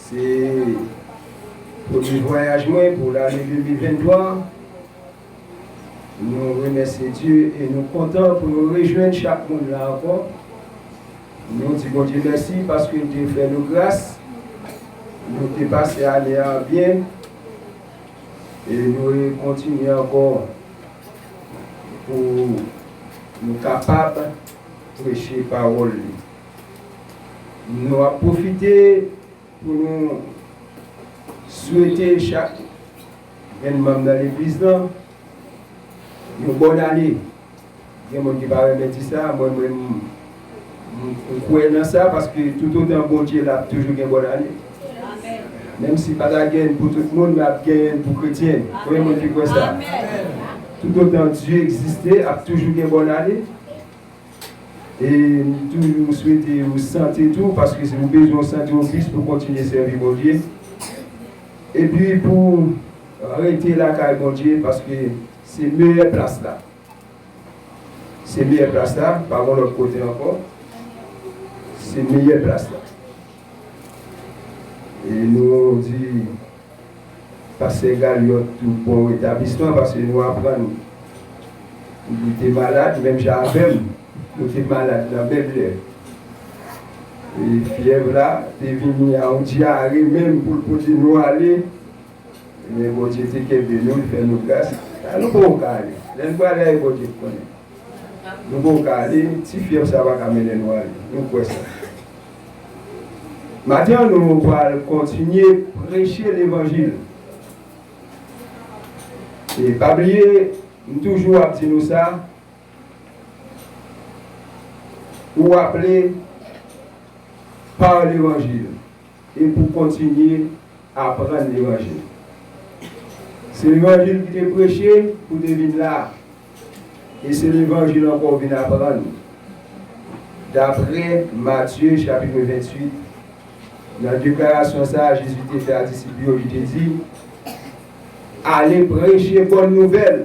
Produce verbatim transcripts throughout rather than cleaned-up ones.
Se premye vwayaj mwen pou lane de mil venntwa. Nou remèsye Dye e nou kontan pou nou rejwenn chak moun la ankò. Nou di Bondye mèsi paske l te fè nou gras. Nou te pase ane a byen. E nou kontinye ankò pou nou kapab preche pawòl li. Nou ap pwofite pou nou swete chak grenn manm nan legliz lan yon bòn ane. Gen moun ki pa renmen di sa, mwen menm m, m kwè nan sa, paske toutotan Bondye la, ap toujou gen bòn ane. Menm si pa ta gen pou tout moun, men ap gen pou kretyen. Konbyen moun ki kwè sa? Toutotan Dye egziste, ap toujou gen bòn ane. E m toujou swete ou sante tou, paske si ou bezwen sante ou plis pou kontinye sèvi Bondye. Epi pou rete lakay Bondye, paske se meyè plas la. Se meyè plas la, pa gon lòt kote ankò. Se meyè plas la. E nou di Pastè Galyòt tou bon retablisman, paske nou aprann li te malad, menm jan avè m, nou te malad nan menm lè. E fyèv la te vini a yon dyare menm pou l pote nou ale. Men Bondye te kenbe nou, li fè nou gras. La nou poko ka ale. Lè nou prale a, e Bondye k konnen. Nou poko ka ale, ti fyèv sa pa ka mennen nou ale. Nou kwè sa. Maten an, nou pral kontinye preche levanjil. E pa bliye, m toujou ap di nou sa, ou aple pa levanjil e pou kontinye aprann levanjil. Se levanjil ki te preche pou te vin la. E se levanjil ankò w vin aprann. Daprè Matye chapit venntuit, nan deklarasyon sa a Jezi te fè a disip yo, li te di, ale preche bòn nouvèl.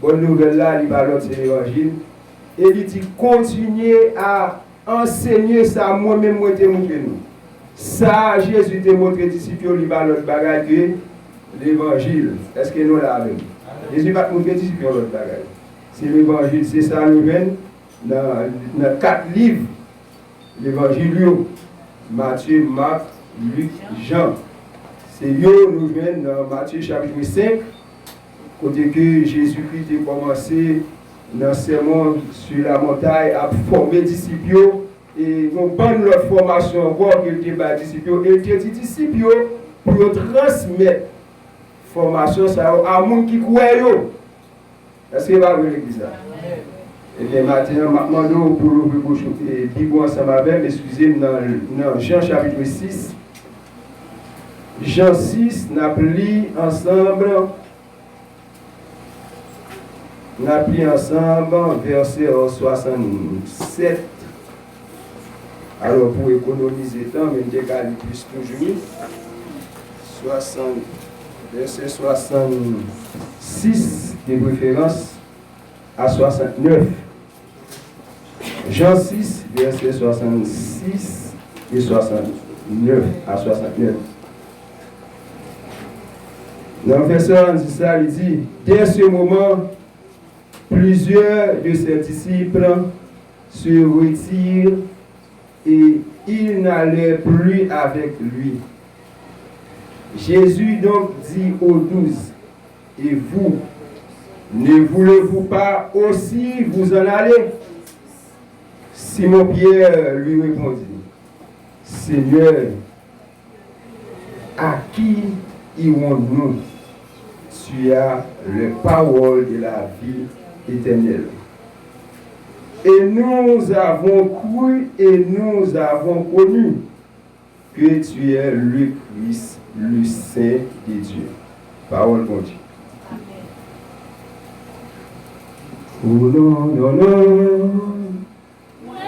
Bòn nouvèl la, li pa lòt, se levanjil. E li di, kontinye a ansenye sa mwen menm mwen te montre nou. Sa Jezi te montre disip yo, li pa lòt bagay ke levanjil. Èske nou la avè m? Jezi pa t montre disip yo lòt bagay. Se levanjil, se sa nou jwenn nan, nan kat liv levanjil yo, Matye, Mak, Lik, Jan. Se yo nou jwenn nan Matye chapit senk, kote ke Jezikri te kòmanse nan Sermon sur la Montagne ap fòme disip yo, e yon bann lòt fòmasyon ankò ke l te bay disip yo, e l te di disip yo pou yo transmèt fòmasyon sa yo a moun ki kwè yo. Èske e pa vre legliz la? Ebyen, maten an, m ap mande w pou w louvri bouch ou, e, Bib ou ansanm avè m, eskize m, nan, nan Jan chapit sis. Jan sis, n ap li ansanm, n ap li ansanm vèsè swasannsèt. Alò, pou ekonomize tan, men m te ka li plis toujou, wi. Swasann, vèsè swasannsis de preferans a swasantnèf. Jan sis, vèsè swasannsis e swasantnèf a swasantnèf. Nan vèsè swasannsis la, li di, dès ce moment, plusieurs de ses disciples se retirent et ils n'allaient plus avec lui. Jésus donc dit aux douze, et vous, ne voulez-vous pas aussi vous en aller? Simon Pierre lui répondit, Seigneur, à qui irons-nous? Tu as les paroles de la vie éternelle. Et nous avons cru et nous avons connu que tu es le Christ, le Saint de Dieu. Pawòl Bondye. Oh non, non, non.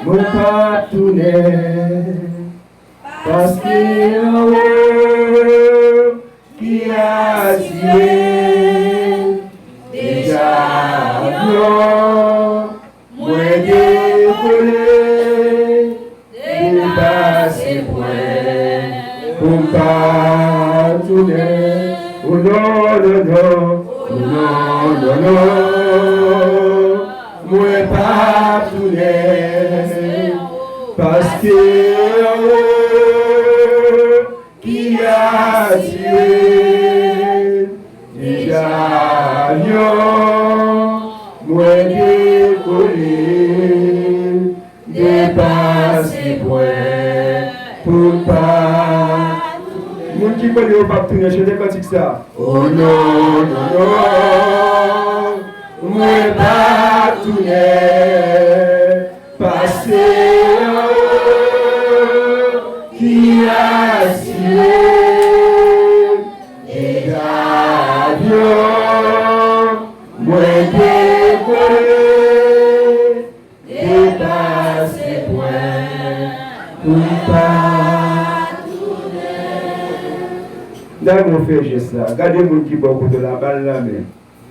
Mwen p ap tounen, paske anwo ki asire deja avyon mwen dekole pou pase pwen. Pou m pa tounen, o non, non, non, o non, non, non, mwen p ap tounen, paske anwo ki atire m, deja avyon mwen dekole. Depase pwen pou pa. Moun ki konnen yo p ap tounen, chante kantik sa. O non, non, non, mwen p ap tounen, paske anwo ki atire m, deja avyon mwen dekole. Depase pwen pou m pa tounen. Gade moun fè jès la. Gade moun ki bò kote w la, ba l lanmen.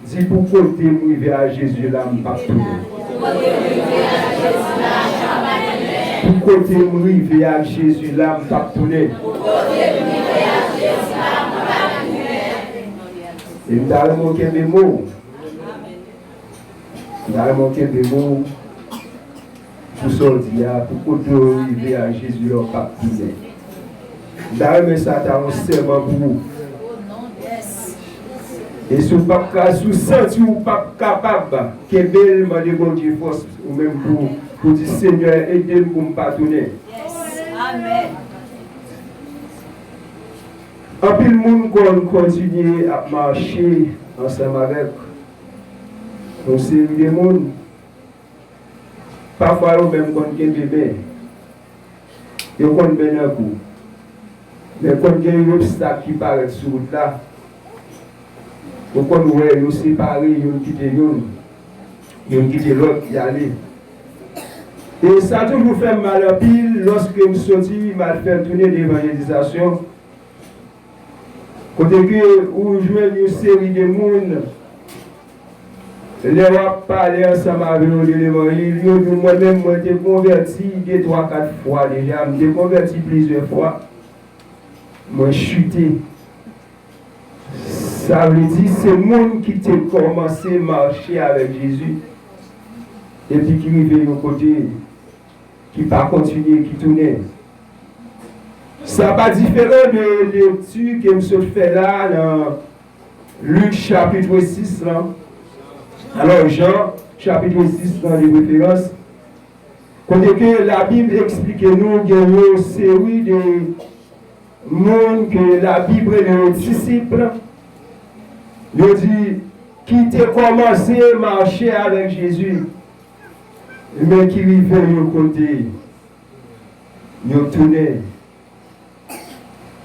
Di, pou kote m rive ak Jezi la, m p ap tounen. Pou kote m rive ak Jezi la, m p ap tounen. E m ta renmen w kenbe mo. M ta renmen w kenbe mo pou sa w di a, pou kote w rive ak Jezi la, w p ap tounen. M ta renmen sa ta yon sèman pou ou. E si w p ap ka, si w santi w p ap kapab kenbe l, mande Bondye fòs ou menm pou, pou di, Senyè, ede m pou m pa tounen. Anpil moun konn kontinye ap mache ansanm avèk yon seri de moun. Pafwa yo menm konn kenbe men. Yo konn men nan kou. Men konn gen yon obstak ki parèt sou wout la. Ou konn wè yo separe, youn kite youn. Youn kite lòt, y ale. E sa toujou fè m mal anpil lòske m soti, m al fè tounen de evanjelizasyon. Kote ke ou jwenn yon seri de moun, lè w ap pale ansanm avè yo de levanjil, yo di w, mwen menm, mwen te konvèti de twa, kat fwa deja, m te konvèti plizyè fwa, mwen chite. Sa vle di, se moun ki te kòmanse mache avèk Jezi, epi ki rive yon kote, ki pa kontinye, ki tounen. Sa pa diferan de lekti ke m sot fè la nan Lik chapit sis lan. Alò, Jan chapit sis lan de preferans. Kote ke Labib eksplike nou gen yon seri de moun ke Labib rele yo disip. Yo di ki te kòmanse mache avèk Jezi, men ki rive yon kote, yo tounen.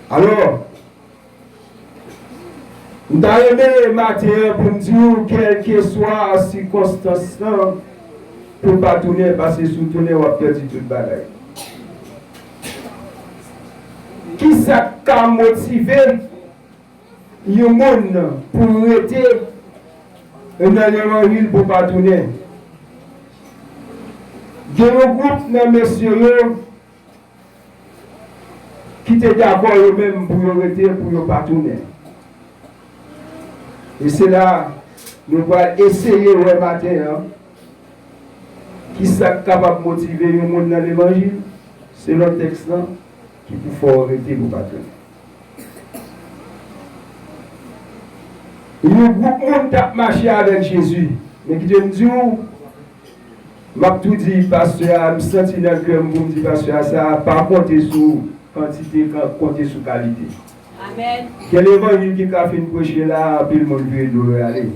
Alò, m ta renmen maten an pou m di w, kèlkeswa sikonstans lan, pou w pa tounen, paske si w tounen, w ap pèdi tout bagay. Kisa k ka motive yon moun pou rete nan levanjil pou pa tounen? Gen yon gwoup nan mesye yo ki te dakò yo menm pou yo rete, pou yo pa tounen. E se la nou pral eseye wè maten an, kisa k kapab motive yon moun nan levanjil, selon tèks lan, ki pou fè w rete pou pa tounen. Yon gwoup moun t ap mache avèk Jezi. Men kite m di w, m ap tou di pastè a, m santi nan kè m pou m di pastè a sa, pa konte sou kantite, kan-, konte sou kalite. Amèn. Gen levanjil ki ka fin preche la, anpil moun vire do yo ale.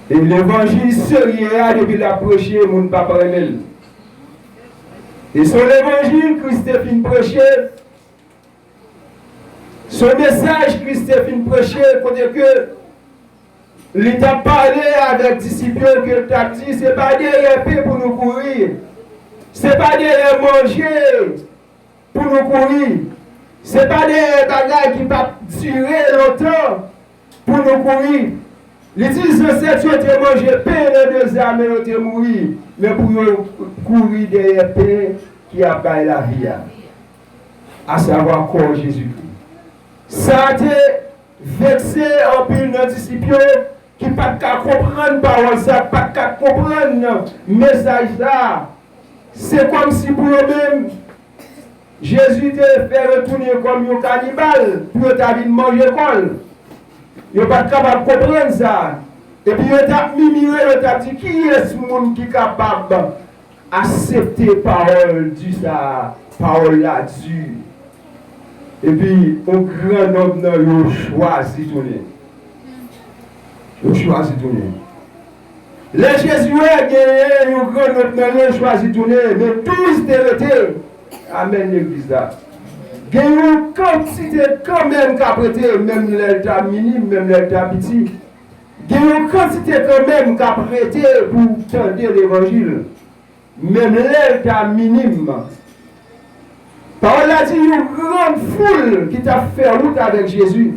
E levanjil serye a, depi l ap preche, moun p ap renmen l. E se yon levanjil Kris te fin preche, se yon mesaj Kris te fin preche, kote ke li t ap pale avèk disip yo, ke l t ap di, se pa dèyè pen pou nou kouri, se pa dèyè manje pou nou kouri, se pa dèyè bagay ki p ap dire lontan pou nou kouri. Li di, zansèt yo te manje pen nan dezè a, men yo te mouri. Men pou yo kouri dèyè pen ki ap bay lavi a. asavwa kò Jezikri. Sa te vekse anpil nan disip yo ki pa t ka konprann pawòl sa, pa t ka konprann mesaj sa. Se kòmsi pou yo menm, Jezi te fè yo tounen kòm yon kanibal pou yo ta vin manje kò l. Yo pa t kapab konprann sa. Epi yo t ap mimire, yo t ap di, "Kiyès moun ki kapab aksepte pawòl di sa a, pawòl la di." Epi yon gran nonb nan yo chwazi tounen. Yo chwazi tounen. Lè Jezi wè genyen yon gran nonb nan yo chwazi tounen, men douz te rete. Amèn, legliz la. Gen yon kantite kanmenm k ap rete, menm lè l ta minim, menm lè l ta piti. Gen yon kantite kanmenm k ap rete pou tande levanjil. Menm lè l ta minim. Pawòl la di yon grann foul ki t ap fè wout avèk Jezi.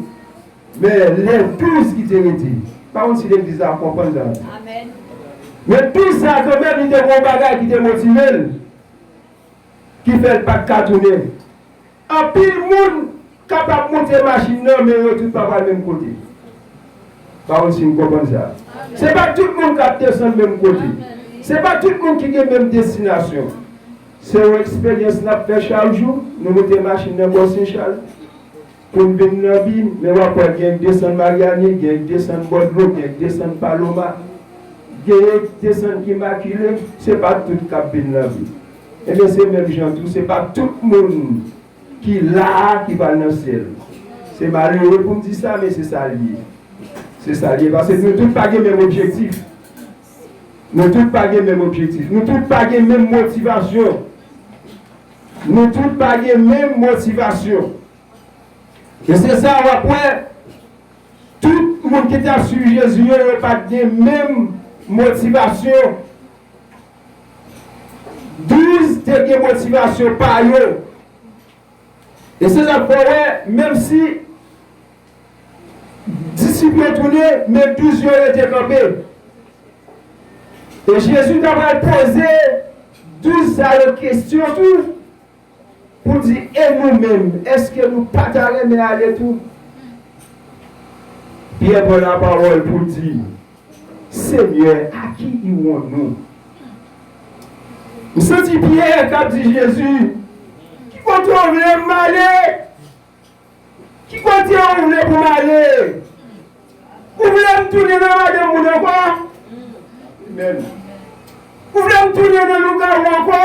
Men lè douz ki te rete, pa konn si legliz la ap konprann sa. Amèn. Men douz sa a kanmenm, li te gen yon bagay ki te motive l, ki fè l pa t ka tounen. Anpil moun kapab monte machin nan, men yo tout pa pral menm kote. Pa konn si n konprann sa. Se pa tout moun k ap desann menm kote. Se pa tout moun ki gen menm destinasyon. Se yon eksperyans n ap fè chak jou. Nou monte machin nan bò Sen Chal pou n vin nan bi, men w ap wè gen k desann Maryani, gen k desann bò dlo, gen k desann Paloma, gen k desann Imakile. Se pa tout k ap vin nan bi. Ebyen, se menm jan tou, se pa tout moun ki la a ki pral nan syèl. Se malere pou m di sa, men se sa l ye. Se sa l ye, paske nou tout pa gen menm objektif. Nou tout pa gen menm objektif. Nou tout pa gen menm motivasyon. Nou tout pa gen menm motivasyon. E se sa w ap wè, tout moun ki t ap swiv Jezi yo, yo pa t gen menm motivasyon. Douz te gen motivasyon pa yo. E se sa k fè w wè, menm si disip yo tounen, men douz yo rete kanpe. E Jezi ta pral poze douz sa yo kesyon tou, pou di, "E nou menm, èske nou pa ta renmen ale tou?" Pyè pran lapawòl pou l di, "Senyè, à qui irons-nous?" M santi Pyè k ap di Jezi, "Ki kote w vle m ale? Ki kote w vle pou m ale? Ou vle m tounen nan madanm moun ankò? Amèn. Ou vle m tounen nan lougawou ankò?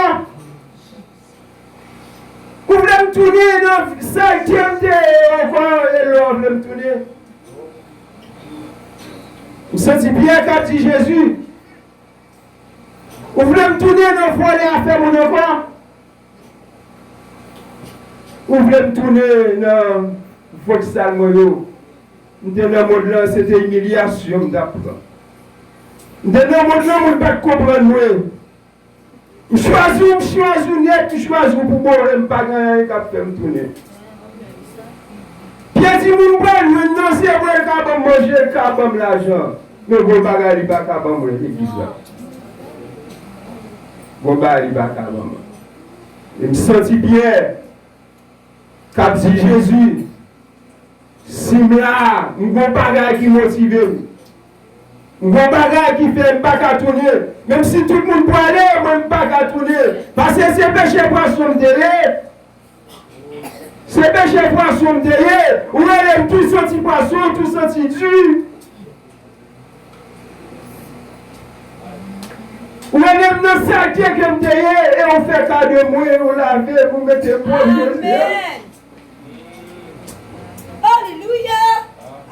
Ou vle m tounen nan sa ke m te ye ankò, e lè w vle m tounen?" M santi Pyè k ap di Jezi, "Ou vle m tounen nan vòlè afè moun ankò? Ou vle m tounen nan vòksal mwen yo? M te nan mond lan, se te imilyasyon m t ap pran. M te nan mond lan, moun pa t konprann mwen. M chwazi w, m chwazi w nèt, m chwazi w pou bon, e m pa gen anyen k ap fè m tounen." Pyè di, "Moun pral jwenn nan, se vre, l ka ban m manje, l ka ban m lajan. Men gon bagay li pa ka ban mwen, legliz la. Gon bagay li pa ka ban mwen." E m santi Pyè k ap di Jezi, "Si m la, m gon bagay ki motive m. M gon bagay ki fè m pa ka tounen. Menm si tout moun prale, mwen m pa ka tounen. Paske se pechè pwason m te ye. Se pechè pwason m te ye. Ou rele m tou santi pwason, tou santi di. Ou rele m nan salite ke m te ye, e ou fè ka de mwen, ou lave m, ou mete pwòp Jezi a." Amèn. Alelouya.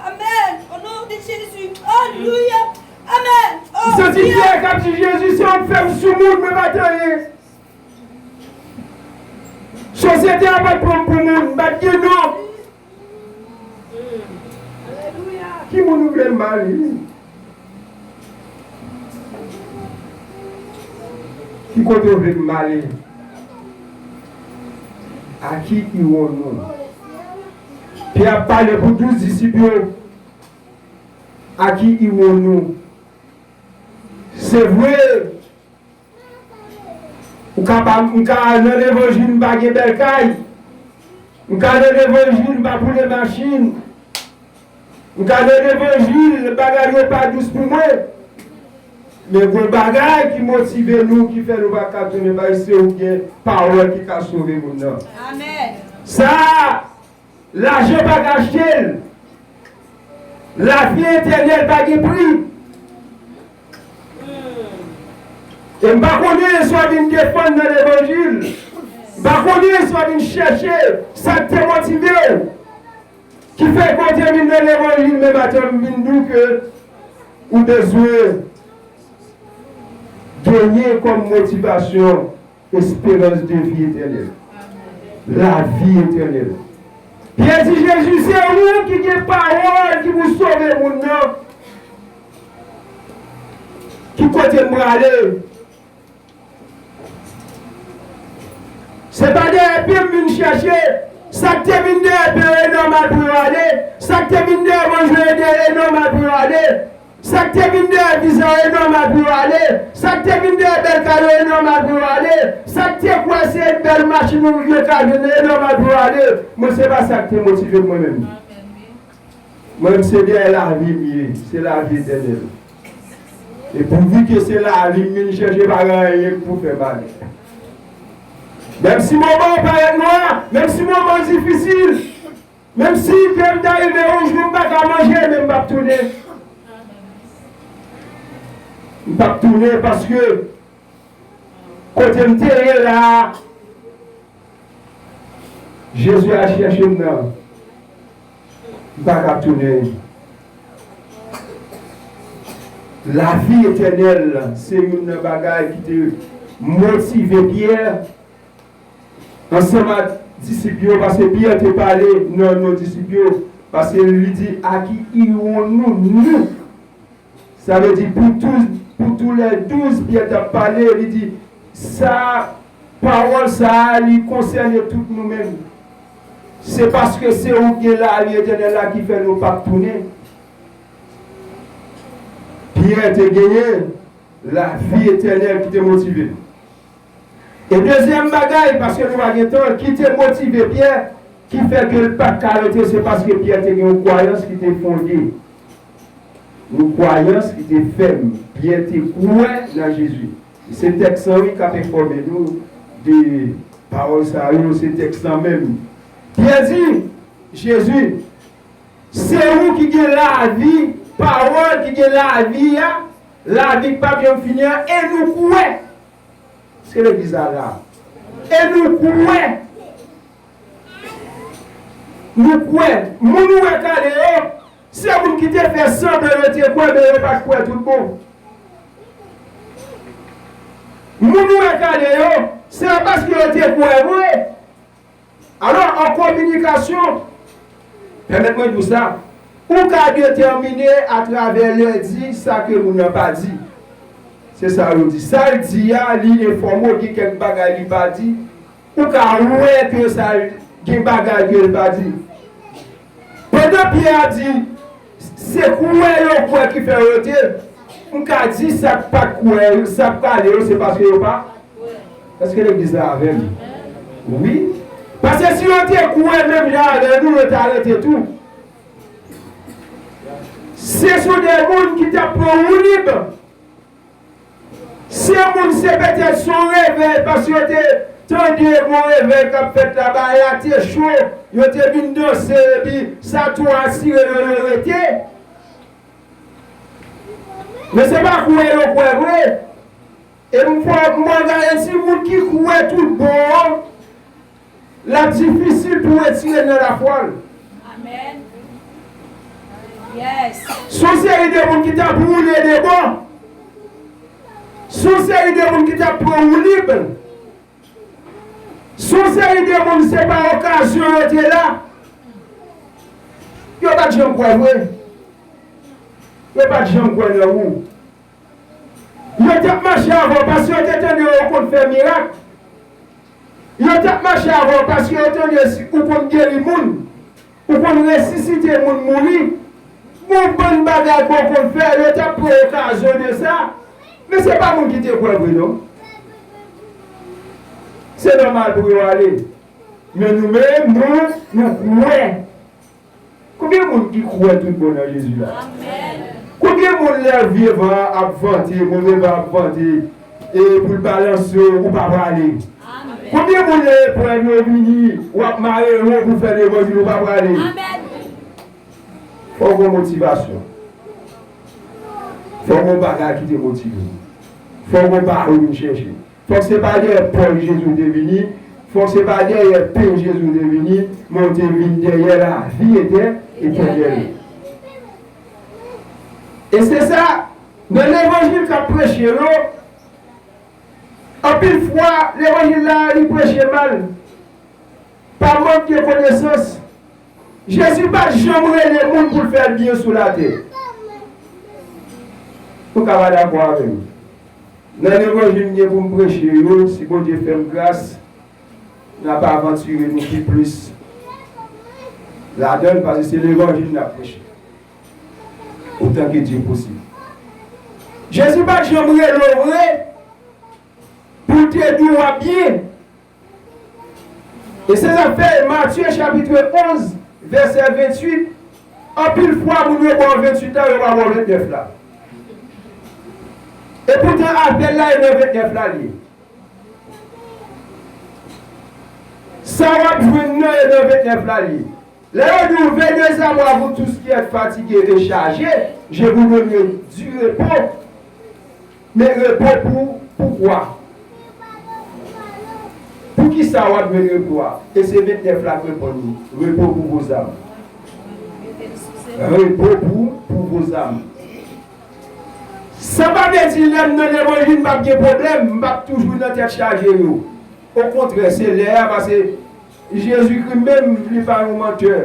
Amèn. O non de Jezi. Alelouya. Amèn. M santi Pyè k ap di Jezi, "Se ou k fè m soumoun, mwen pa t anyen. Sosyete a pa t pran m pou moun, m pa t gen non. Ki moun ou vle m ale? Ki kote w vle m ale? À qui irons-nous?" Pyè ap pale pou douz disip yo. "À qui irons-nous?" Se vre, ou ka pa, m ka nan levanjil, m pa gen bèl kay. M ka nan levanjil, m pa boule machin. M ka nan levanjil, bagay yo pa dous pou mwen. Men gon bagay ki motive nou, ki fè nou pa ka tounen bay, se ou gen pawòl ki ka sove moun nan. Amèn. Sa, lajan pa ka achte l. Lavi etènèl pa gen pri. E m pa konnen sa w vin defann nan levanjil. M pa konnen sa w vin chèche, sa k te motive w. Ki fè ke w te vin nan levanjil, men maten m vin di w ke ou bezwen genyen kòm motivasyon esperans de vi etènèl. Lavi etènèl. Pyè di Jezi, se ou ki gen pawòl ki pou sove moun nan. Ki kote m prale? Se pa dèyè pye m vin chèche. Sa k te vin dèyè pye yo, e nòmal pou yo ale. Sa k te vin dèyè manje yo, e nòmal pou yo ale. Sa k te vin dèyè viza yo, e nòmal pou yo ale. Sa k te vin dèyè bèl kado, e nòmal pou yo ale. Sa k te kwè se bèl machin ou vle ka jwenn, e nòmal pou yo ale. Mwen, se pa sa k te motive m mwen menm. Mwen menm, se dèyè lavi m ye, se lavi etènèl. E pouvi ke se lavi m vin chèche, pa gen anyen k pou fè m ale. Menm si moman an parèt nwa, menm si moman an difisil, menm si ke m ta rive yon jou m pa ka manje, men m p ap tounen. M p ap tounen paske kote m te ye la a, Jezi al chèche m nan. M pa ka tounen. Lavi etènèl se youn nan bagay ki te motive Pyè ansanm ak disip yo, paske Pyè te pale nan non disip yo, paske li di, "A qui irons-nous, nous?" Sa vle di, pou tou, pou tou lè douz, Pyè t ap pale, li di, sa, pawòl sa a, li konsène tout nou menm. Se paske se ou ki gen lavi etènèl la ki fè nou p ap tounen. Pyè te genyen lavi etènèl ki te motive l. E dezyèm bagay, paske nou pa gen tan, ki te motive Pyè, ki fè ke l pa t ka rete, se paske Pyè te gen yon kwayans ki te fonde. Yon kwayans ki te fèm. Pyè te kwè nan Jezi. Se tèks lan, wi, k ap enfòme nou de pawòl sa yo, se tèks lan menm. Pyè di, Jezi, se ou ki gen lavi, pawòl ki gen lavi a, lavi k p ap janm fini an, e nou kwè. Se legliz la la. E nou kwè. Nou kwè. Moun ou wè k ale yo, se moun ki te fè sanblan yo te kwè, men yo pa t kwè tout bon. Moun ou wè k ale yo, se pa paske yo te kwè vre. Alò, an kominikasyon, pèmèt mwen di w sa, ou ka detèmine atravè lè di sa ke moun nan pa di. Se sa yo di. Sa l di a, li enfòme w, gen kèk bagay li pa di. Ou ka wè ke sa l, gen bagay ke l pa di. Pandan Pyè a di, se kwè yo kwè ki fè yo rete, m ka di sa k pa kwè, sa k pale yo, se paske yo pa. Èske legliz la avè m? Wi. Paske si yo te kwè menm jan avè nou, yo ta rete tou. Se sou de moun ki t ap pran woulib. Se moun, se petèt se yon revèy, paske yo te tande gon revèy k ap fèt laba a, te cho, yo te vin danse, epi sa tou atire yo, yo rete. Men se pa kwè yo kwè vre. E m fò, m fò gade si moun ki kwè tout bon an, l ap difisil pou retire nan lafwa l. Amèn. Yes. Se yon seri de moun ki t ap woule de bò. Se yon seri de moun ki t ap pran woulib. Se yon seri de moun, se pa okazyon yo te la. Yo pa t janm kwè vre. Yo pa t janm kwè nan ou. Yo t ap mache avè w paske yo te tande w konn fè mirak. Yo t ap mache avè w paske yo tande si ou konn geri moun, ou konn resisite moun mouri. Gon bann bagay ke w konn fè, yo t ap pran okazyon de sa. Men se pa moun ki te kwè vre non. Se nòmal pou yo ale. Men nou menm, nou, nou kwè. Konbyen moun ki kwè tout bon nan Jezi la? Konbyen moun lè vye van an ap vante, move van ap vante, e pou l balanse w, ou pa prale? Konbyen moun lè eprèv yo vini, w ap mare lon pou fè levanjil, ou pa prale? Fò w gen motivasyon. Fò w gen bagay ki te motive w. Fò w gen bagay ou vin chèche. Fòk se pa dèyè pòch Jezi w te vini. Fòk se pa dèyè pen Jezi w te vini, men w te vin dèyè lavi etè-, etènèl. E se sa, nan levanjil k ap preche yo, anpil fwa, levanjil la, li preche mal. Pa mank de konesans. Jezi pa t janm rele moun pou l fè l byen sou latè. Ou ka pa dakò avè m. Nan levanjil m gen pou m preche yo, si Bondye fè m gras, n ap avantire nou pi plis ladan l, paske se levanjil n ap preche. Otan ke Dye posib. Jezi pa t janm rele w vre pou l te di w w ap byen. E se sa k fè Matye chapit onz, vèsè venntuit, anpil fwa moun yo ba w venntuit la, yo pa ba w ventnèf la. E poutan apèl la e nan ventnèf la l ye. Sa w ap jwenn nan e nan ventnèf la l ye. Lè yo di w, venez à moi, vous tous qui êtes fatigués et chargés, je vous donnerai du repos. Men repo pou, pou kwa? Poukisa w ap jwenn repo a? E se ventnèf la k reponn li, repo pou vos âmes. Repo pou, pou vos âmes. Sa pa vle di lè m nan levanjil m p ap gen pwoblèm, m p ap toujou nan tèt chaje yo. Okontrè, se lè a, paske Jezikri menm, li pa yon mantè.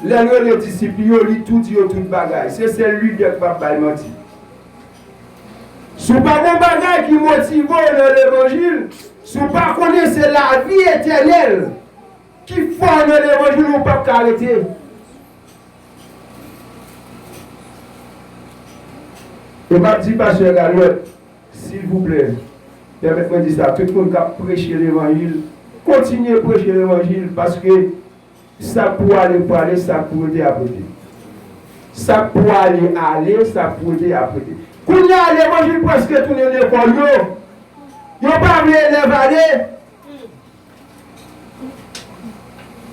Lè l rele disip li yo, li tou di yo tout bagay. Se sèl lidè k p ap bay manti. Si w pa gen bagay ki motive w nan levanjil, si w pa konnen se lavi etènèl ki fè w nan levanjil, ou p ap ka rete. E m ap di pastè Galot, silvouplè, pèmèt mwen di sa, tout moun k ap preche levanjil, kontinye preche levanjil, paske sa k pou ale, pou ale, sa k pou rete, ap rete. Sa k pou ale, ale, sa k pou rete, ap rete. Kounye a, levanjil prèske tounen lekòl yo. Yo pa vle elèv ale.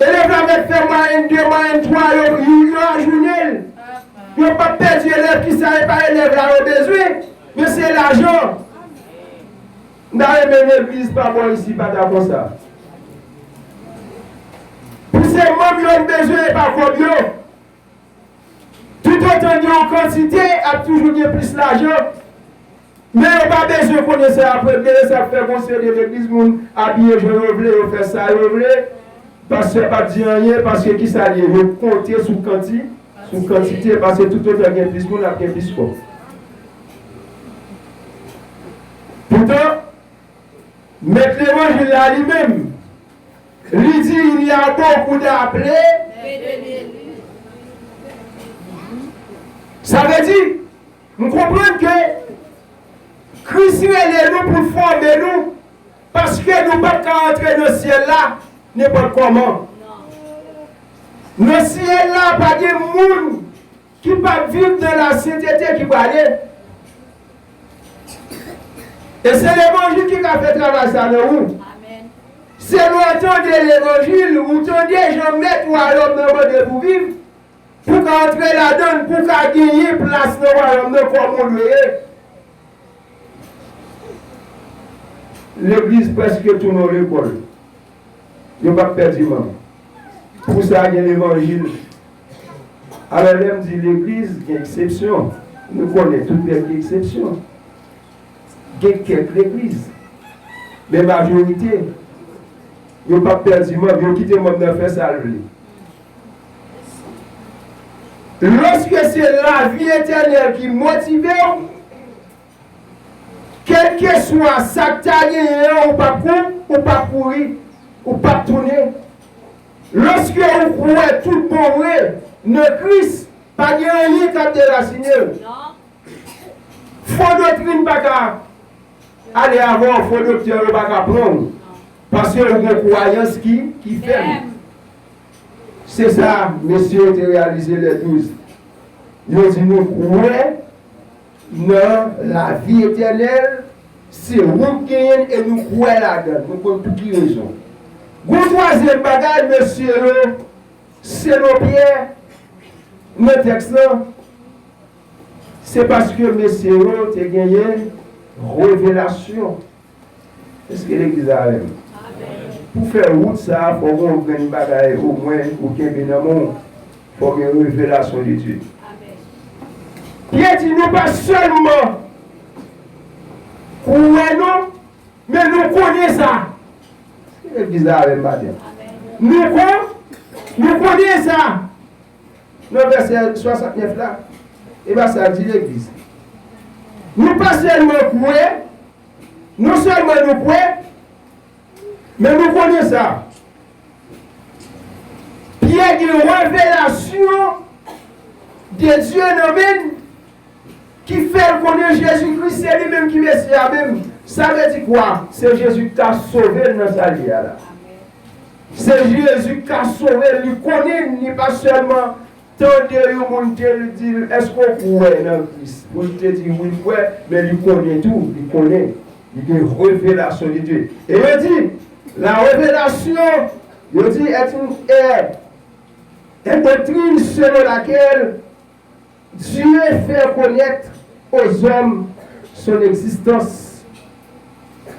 Elèv la mèt fè mwayèn de, mwayèn twa, yo, yo, yo ajounen l. Yo p ap pèdi elèv, kisa e pa elèv la yo bezwen, men se lajan. M ta renmen legliz pa bò isi pa ta konsa. Pou se manm yo n bezwen e pa kòb yo. Toutotan gen yon kantite, ap toujou gen plis lajan. Men yo pa bezwen konnen sa y ap regle, sa k fè gon seri de legliz moun abiye jan yo vle, yo fè sa yo vle. Pastè p ap di anyen, paske kisa l ye? Yo konte sou kanti-, sou kantite, paske toutotan gen plis moun, ap gen plis kòb. Poutan, mèt levanjil la li menm, li di, il y a beaucoup d'appelés. Sa vle di, m konprann ke Kris rele nou pou l fòme nou, paske nou p ap ka antre nan syèl la nenpòt kòman. Nan syèl la, pa gen moun ki p ap viv nan lasentete ki prale. E se levanjil ki ka fè travay sa nan ou. Se lè w tande levanjil, ou tande jan mèt wayòm nan mande pou viv, pou w ka antre ladan l, pou w ka genyen plas nan wayòm nan kòm ou dwe ye. Legliz prèske tounen yon lekòl. Yo p ap pèdi manm. Pou sa, gen levanjil. Alò, lè m di legliz, gen eksepsyon. Nou konnen tout bèl gen eksepsyon. Gen kèk legliz. Men majorite, yo p ap pèdi manm, yo kite manm nan fè sa l vle. Lòske se lavi etènèl ki motive w, kèlkeswa sa k ta genyen an, ou p ap kou-, ou p ap kouri, ou p ap tounen. Lòske ou kwè tout bon vre nan Kris, pa gen anyen k ap derasinen w. Fo doktrin pa ka ale avè w, fo doktè yo pa ka pran w. Paske ou gen kwayans ki, ki fèm. Se sa mesye yo te reyalize lè douz. Yo di nou kwè nan lavi etènèl, se ou k genyen l e nou kwè ladan l, nou konn pou ki rezon. Gon twazyèm bagay, mesye yo, selon Pyè, nan tèks lan, se paske mesye yo te genyen revelasyon. Èske legliz la avè m? Pou fè wout sa a, fò gen yon grenn bagay omwen ou kenbe nan men w. Fò gen revelasyon de Dye. Pyè di nou pa sèlman kwè non, men nou konnen sa. Èske legliz la avè m maten? Nou kon, nou konnen sa. Nan vèsè swasantnèf la, e pa sa l di legliz. Nou pa sèlman kwè, non sèlman nou kwè, men nou konnen sa. Pyè gen revelasyon de Dye nan men l ki fè l konnen Jezi Kris se li menm ki Mesi a menm. Sa vle di kwa? Se Jezi ki ka sove l nan sa l ye a la. Se Jezi ki ka sove l, li konnen l, li pa sèlman tande yon moun te di l, èske w kwè nan Kris? Pou l te di wi, m kwè, men li konnen tou, li konnen. Li gen revelasyon de Dye. E yo di, la révélation, yo di, est une, est, est doctrine selon laquelle Dieu fait connaître aux hommes son existence.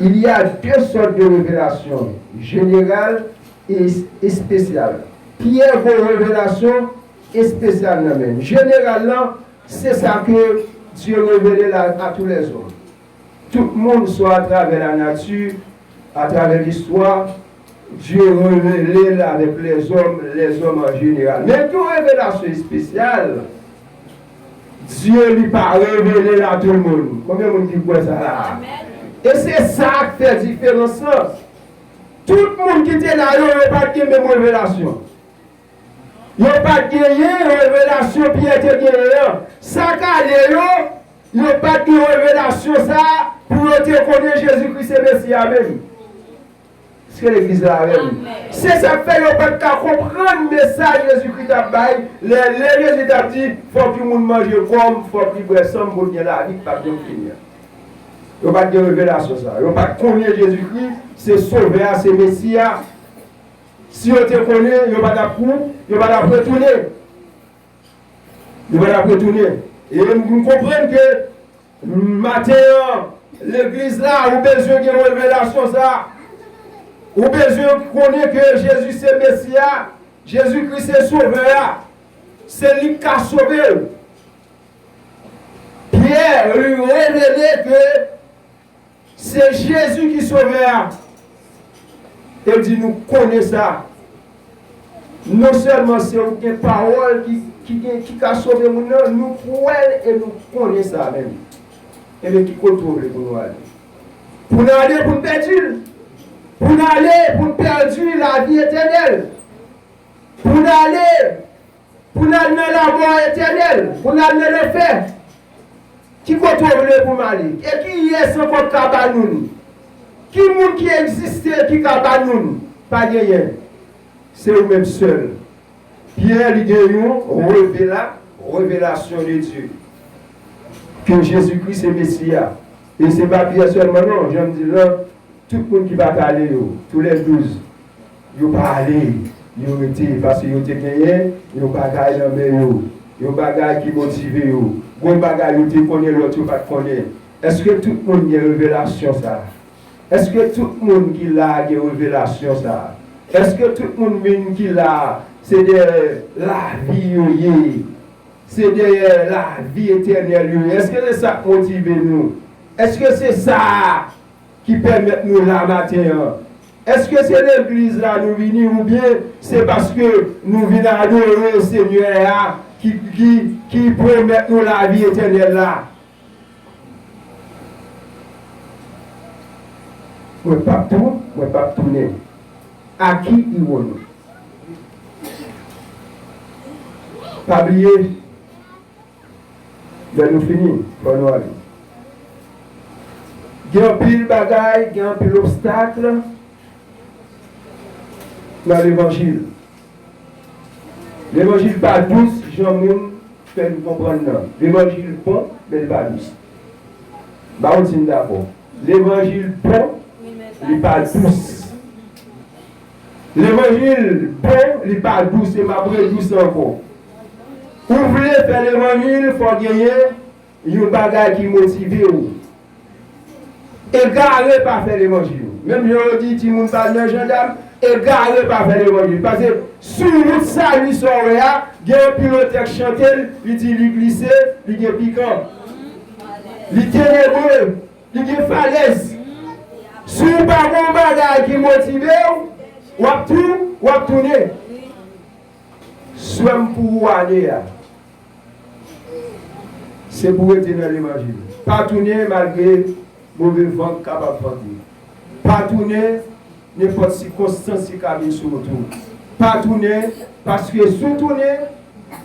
Il y a deux sortes de révélations, générale et spéciale. Pyè gen revelasyon espesyal nan men l. Jeneral lan, se sa ke Dye revele l a, a tous les hommes. Tout moun, swa atravè lanati, atravè listwa, Dye revele l avèk lèzòm, lèzòm an jeneral. Men gen yon revelasyon espesyal, Dye li pa revele l a tout moun. Konbyen moun ki kwè sa la? E se sa k fè diferans lan. Tout moun ki te la yo, yo pa t gen menm revelasyon. Yo pa t genyen revelasyon Pyè te genyen an. Sa k ale yo, yo pa t gen revelasyon sa a pou yo te konnen Jezi Kris se Mesi a menm. Èske legliz la avè m? Se sa k fè yo pa t ka konprann mesaj Jezi Kris t ap bay. Lè, lè Jezi t ap di, fòk yon moun manje kò m, fòk li bwè san m pou l gen lavi k p ap janm fini an. Yo pa t gen revelasyon sa a. Yo pa t konnen Jezi Kris se Sovè a, se Mesi a. Si yo te konnen, yo pa t ap kou, yo pa t ap retounen. Yo pa t ap retounen. E m konprann ke maten an, legliz la, ou bezwen gen revelasyon sa a. Ou bezwen konnen ke Jezi se Mesi a, Jezi Kris se Sovè a. Se li k ka sove w. Pyè li revele ke se Jezi ki Sovè a. E di nou konnen sa. Non sèlman se ou gen pawòl ki, ki gen, ki ka sove moun nan, nou kwè l e nou konnen sa menm. Ebyen, ki kote w vle pou nou ale? Pou n ale pou n pèdi l? Pou n ale pou n pèdi lavi etènèl? Pou n ale pou n al nan lamò etènèl, pou n al nan lanfè? Ki kote w vle pou m ale? E kiyès ankò k ka ba nou l? Ki moun ki egziste ki ka ba nou l? Pa genyen. Se ou menm sèl. Pyè, li gen yon revela-, revelasyon de Dye. Ke Jezi Kris se Mesi a. E se pa Pyè sèlman, non. Jan m di l lan, tout moun ki pa t ale yo, tou lè douz, yo pa ale, yo rete, paske yo te genyen yon bagay nan men yo, yon bagay ki motive yo, gon bagay yo te konnen lòt yo pa t konnen. Èske tout moun gen revelasyon sa a? Èske tout moun ki la a gen revelasyon sa a? Èske tout moun menm ki la a, se de lavi yo ye? Se dèyè lavi etènèl yo ye. Èske se sa k motive nou? Èske se sa a ki pèmèt nou la maten an? Èske se legliz la nou vini oubyen se paske nou vin adore Senyè a ki, ki, ki pwomèt nou lavi etènèl la? Mwen p ap tou, mwen p ap tounen. Aki iwono. Pa bliye, lè nou fini, fò nou ale. Gen anpil bagay, gen anpil obstak, Nan levanjil. Levanjil pa dous jan moun fè n konprann nan. Levanjil bon, men li pa dous. M pa konn si n dakò. Levanjil bon, li pa dous. Levanjil bon, li pa dous, e m ap redous ankò. Ou vle fè levanjil, fò genyen yon bagay ki motive w. Egare pa fè levanjil. Menm jan yo di timoun pa al nan jandam, egare pa fè levanjil. Paske sou wout sali sa w wè a, gen yon pilotè k chante l, li di li glise, li gen pikan, li tenebre, li gen falèz. Si w pa gen yon bagay ki motive w, w ap tou, w ap tounen. Swè m pou ou ane a, se pou w rete nan levanjil. Pa tounen malgre move van k kapab vante. Pa tounen nenpòt sikonstans ki ka vin sou wout ou. Pa tounen, paske si w tounen,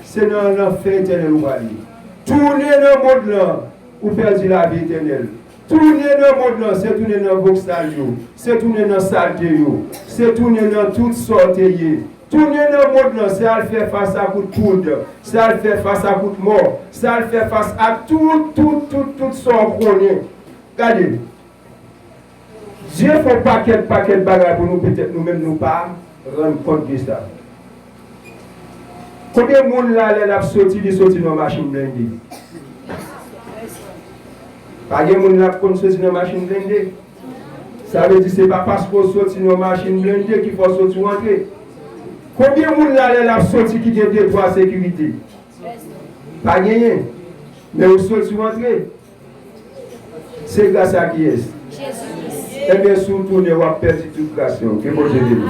se nan lanfè etènèl ou prale. Tounen nan mond lan, ou pèdi lavi etènèl. Tounen nan mond lan, se tounen nan voksal yo, se tounen nan salte yo, se tounen nan tout sa w te ye. Tounen nan mond lan, se al fè fas ak tout poud, se al fè fas ak tout mò, se al fè fas ak tout, tout, tout, tout sa w konnen. Gade, Dye fè yon pakèt, pakèt bagay pou nou, petèt nou menm nou pa rann kont de sa. Konbyen moun la, lè l ap soti, li soti nan machin blende? Pa gen moun la k konn soti nan machin blende. Sa vle di se pa paske w soti nan machin blende ki fè w soti w antre. Konbyen moun la, lè l ap soti, ki gen de twa sekirite? Pa genyen. Men ou soti w antre. Se gras a kiyès? Ebyen, si w tounen, w ap pèdi tout gras yo. Ke Bondye beni.